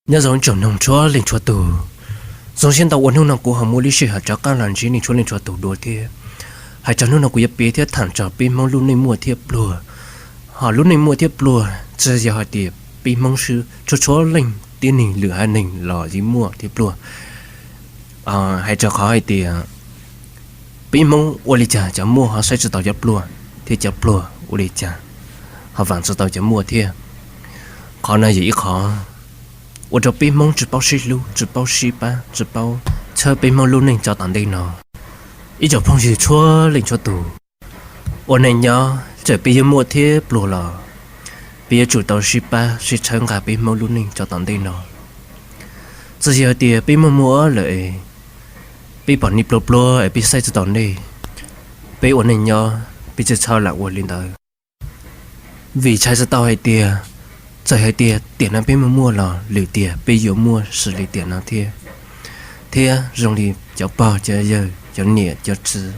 Nyob zoo ib tsoom mloog txhua leej txhua tus, zoo siab ntau uas hnub no kuv ho muaj lub sij hawm rov qab los ntsib nej txhua leej txhua tus dua thiab. Hais txog hnub no kuv yuav piav thiab tham txog peb Hmoob lub neej muaj thiab pluag. Ho lub neej muaj thiab pluag tsis yog hais tias peb Hmoob xwb, txhua txhua leej tib neeg lwm haiv neeg los yeej muaj thiab pluag. Hais rau qhov hais tias peb Hmoob ua li cas cov muaj ho saib tsis taus cov pluag, thiab cov pluag ua li cas ho vam tsis tau cov muaj thiab. Qhov no yog ib qhov ua rau peb Hmoob tsis paub sib hlub, tsis paub sib pab, tsis paub txhawb peb Hmoob lub neej tso tom ntej no. Ib tsoom phooj ywg txhua leej txhua tus, ua neej nyob txawm peb yuav muaj thiab pluag los peb yuav tsum tau sib pab sib txhawb nqa peb Hmoob lub neej tso tom ntej no. Txawm yog tias peb muaj muaj lawm es peb pom neeg pluag pluag es peb saib tsis taus nej, peb ua neej nyob peb tsis txhob lam ua li ntawd. Vim txhais tsis tau hais tias, txawm hais tias tiam no peb muaj muaj los lwm tiam peb yuav muaj xws li tiam no thiab. Thiab zoo li cov pog cov yawg, cov niam cov txiv,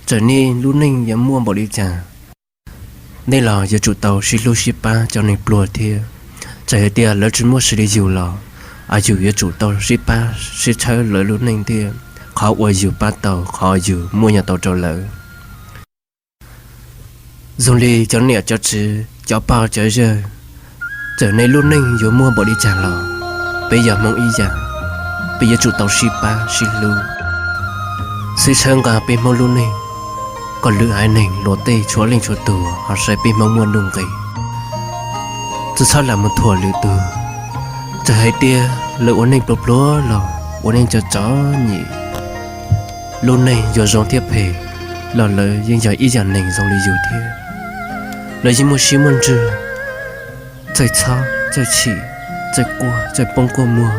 txawm nej lub neej yuav muaj npaum li cas, nej los yuav tsum tau sib hlub sib pab cov neeg pluag thiab. Txawm hais tias lawv tsis muaj xws li yus los, yus yuav tsum tau sib pab sib txhawb lawv lub neej thiab. Qhov uas yus pab tau, qhov yus muaj nyiaj tau rau lawv. Zoo li cov niam cov txiv, cov pog cov yawg, txawm nej lub neej yuav muaj npaum li cas los, peb yog Hmoob ib yam, peb yuav tsum tau sib pab sib hlub, sib txhawb nqa peb Hmoob lub neej, kom lwm haiv neeg luag tej txhua leej txhua tus ho saib peb Hmoob muaj nuj nqis. Tsis txhob lam mus thuam lwm tus. Txawm hais tias lawv ua neej pluag pluag los ua neej txom txom nyem, lub neej yuav zoo thiab phem los lawv yeej yog ib yam neeg zoo li yus thiab. Lawv yeej muaj siab muaj ntsws, txawj txhob txawj chim, txawj quaj txawj poob kua muag,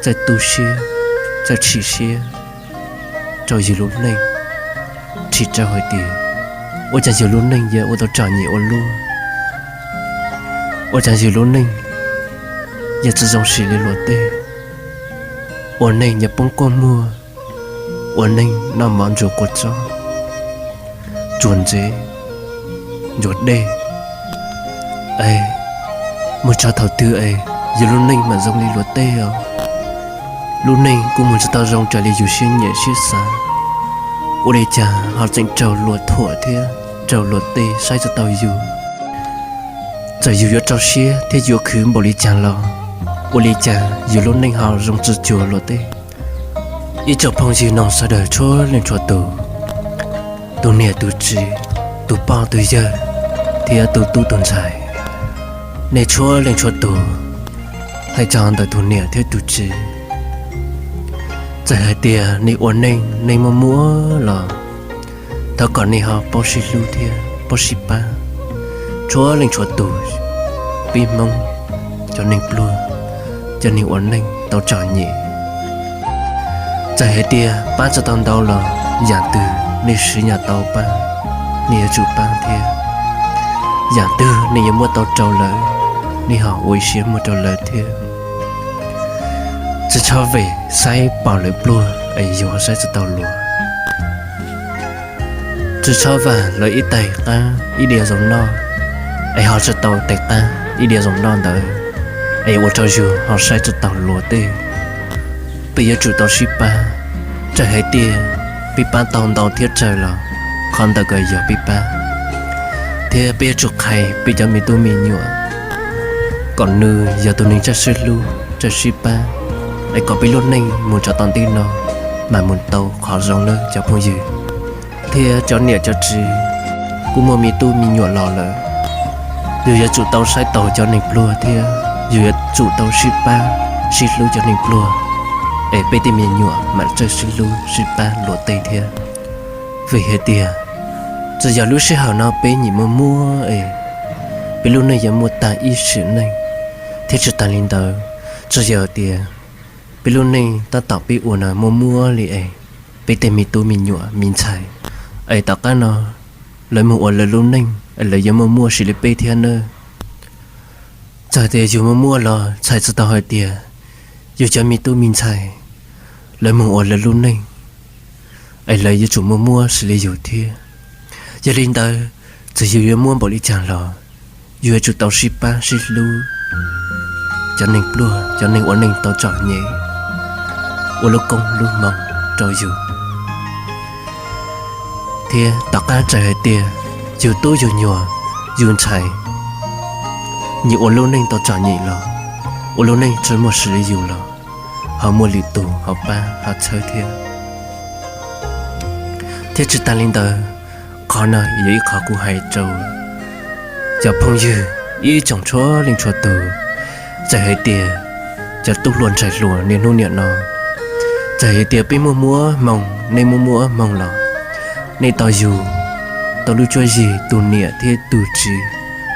txawj tu siab, txawj chim siab rau yus lub neej. Chim rau hais tias ua cas yus lub neej yuav ua tau txom nyem ua luaj, ua cas yus lub neej yuav tsis zoo xws li luag tej. Ua neej yuav poob kua muag, ua neej noj mov ntsuag kua txob, tsuag ntsev, ntsuag dej, es mus txog thaum twg es yus lub neej mam zoo li luag tej os. Lub neej kuj mus tsis tau zoo raws li yus siab nyiam siab xav, ua li cas ho tseem raug luag thuam thiab raug luag tej saib tsis taus yus. Txawm yus yuav rau siab thiab yuav khwv npaum li cas los, ua li cas yus lub neej ho zoo tsis cuag luag tej. Ib tsoom phooj ywg mloog sawv daws txhua leej txhua tus, tus niam tus txiv, tus pog tus yawg, thiab tus tub tus ntxhais, nej txhua leej txhua tus, hais txog ntawm tus niam thiab tus txiv, txawm hais tias nej ua neej nej muaj muaj los, thov kom nej ho paub sib hlub thiab paub sib pab. Txhua leej txhua tus, peb Hmoob cov neeg pluag, cov neeg ua neej tau txom nyem, txawm hais tias pab tsis tau ntau los yam twg nej siv nyiaj tau pab, nej yuav tsum pab thiab. Yam twg nej yuav muab tau rau lawv, nej ho ua ib siab muab rau lawv thiab. Tsis txhob vim saib pom lawv pluag es yus ho saib tsis taus luag. Tsis txhob vam lawv ib tais qab ib diav zoo noj, es ho tsis tau tais qab ib diav zoo noj ntawd, es ua rau yus ho saib tsis taus luag tej. Peb yuav tsum tau sib pab, txawm hais tias peb pab tau ntau thiab tsawg los qhov ntawd kuj yog peb pab. Thiab peb yuav tsum qhia peb cov me tub me nyuam kom nws yog tus neeg txawj sib hlub txawj sib pab, es kom peb lub neej mus txog tom ntej no mam mus tau qhov zoo nawb cov phooj ywg. Thiab cov niam cov txiv kuj muaj me tub me nyuam los lawm, yus yuav tsum tau saib taus cov neeg pluag thiab yus yuav tsum tau sib pab sib hlub cov neeg pluag, es peb tej me nyuam mam txawj sib hlub sib pab luag tej thiab. Vim hais tias txawm yog lub sij hawm no peb nyiam muaj muaj es peb lub neej yuav muaj tag ib sim neej, thiab tsis tas li ntawd, txawm yog tias peb lub neej tab tom peb ua no muaj muaj li es peb tej me tub me nyuam me ntxhais, es tom qab no lawv mus ua lawv lub neej es lawv yuav muaj muaj xws li peb thiab nawb. Txawm tias yus muaj muaj los txhais tsis tau hais tias yus cov me tub me ntxhais lawv mus ua lawv lub neej es lawv yuav tsum muaj muaj xws li yus thiab. Yog li ntawd, txawm yus yuav muaj npaum li cas los yus yuav tsum tau sib pab sib hlub, cov neeg pluag, cov neeg ua neej tau txom nyem, ua lub koob lub hmoov rau yus. Thiab tom qab txawm hais tias yus tub yus nyuam, yus ntxhais, nyias ua lub neej tau txom nyem los, ua lub neej tsis muaj sia li yus los, ho muaj lwm tus ho pab ho txhawb thiab. Thiab tsis tas li ntawd, qhov no yog ib qhov kuv hais rau cov phooj ywg ib tsoom txhua leej txhua tus. Txawm hais tias cov tub hluas ntxhais hluas niaj hnub niam no, txawm hais tias peb muaj muaj hmoo, nej muaj muaj hmoo los, nej tau yug tau lub cuab yig tus niam thiab tus txiv,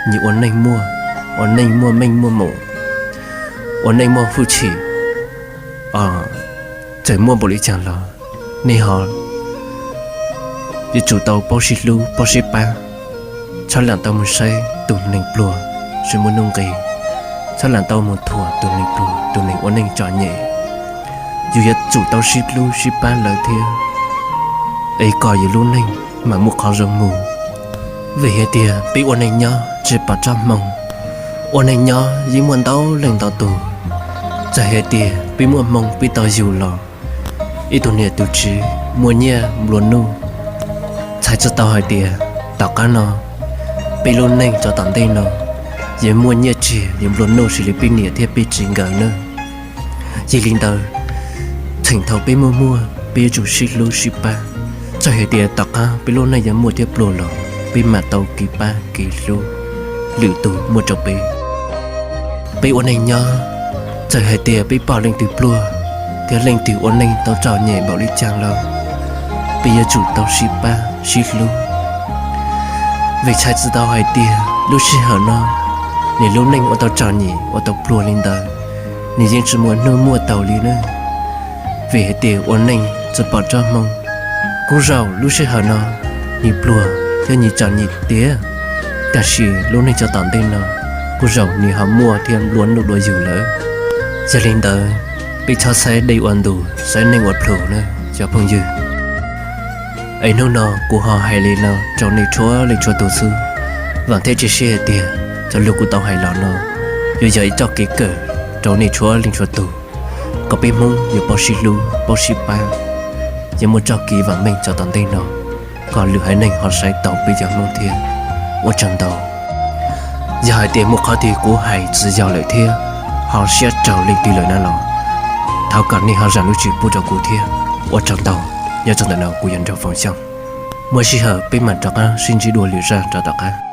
nyias ua neej muaj, ua neej muaj meej muaj mom, ua neej muaj hwj chim, txawm muaj npaum li cas los, nej ho yuav tsum tau paub sib hlub paub sib pab, txhob lam tau mus saib tus neeg pluag tsis muaj nuj nqis, txhob lam tau mus thuam tus neeg pluag tus neeg ua neej txom nyem. Yus yuav tsum tau sib hlub sib pab lawm thiab, es kom yus lub neej mam muaj qhov zoo mus. Vim hais tias peb ua neej nyob tsis pom txoj hmoo, ua neej nyob yeej muaj ntau leej ntau tus. Txawm hais tias peb muaj hmoo peb tau yug los, ib tug niam tus txiv muaj nyiaj nplua nuj, txhais tsis tau hais tias tom qab no peb lub neej tso tom ntej no yuav muaj nyiaj txiag yuav nplua nuj sis li peb niam thiab peb txiv nkawd nawb. Yog li ntawd, txheem thaum peb muaj muaj peb yuav tsum sib hlub sib pab. Txawm hais tias tom qab peb lub neej yuav muaj thiab pluag los, peb mam tau kev pab kev hlub lwm tus muaj rau peb. Peb ua neej nyob, txawm hais tias peb pom leej twg pluag thiab leej twg ua neej tau txom nyem npaum li cas los, peb yuav tsum tau sib pab sib hlub. Vim txhais tsis tau hais tias lub sij hawm no nws lub neej ua tau txom nyem ua tau pluag li ntawd, nws yeej tsis muaj hnub muaj tau li nawb. Vim hais tias ua neej tsis pom txoj hmoo, kuj zaum lub sij hawm no nws pluag thiab nws txom nyem tiag, tiam sis lub neej tso tom ntej no kuj zaum nws ho muaj thiab nplua nuj dua yus lawm. Yog li ntawd, peb txhob saib dej ua ntus, saib neeg ua plhus nawb cov phooj ywg. Es hnub no kuv ho hais li no rau nej txhua leej txhua tus xwb, vam thiab cia siab hais tias cov lus kuv tau hais los no yuav yog ib txoj kev kawm rau nej txhua leej txhua tus, kom peb Hmoob yuav paub sib hlub paub sib pab, yuav muaj txoj kev vam meej tso tom ntej no, kom lwm haiv neeg ho saib taus peb cov Hmoob thiab. Ua tsaug ntau. Yog hais tias muaj qhov twg kuv hais tsis yog lawm thiab ho siab raug leej twg lawm na los, thov kom nej ho zam lub txim pub rau kuv thiab. Ua tsaug ntau, nyob txog ntawm no kuv yog Nraug Foom Xyooj. Muaj sij hawm peb mam rov qab sib ntsib dua lwm zaj rov tom qab.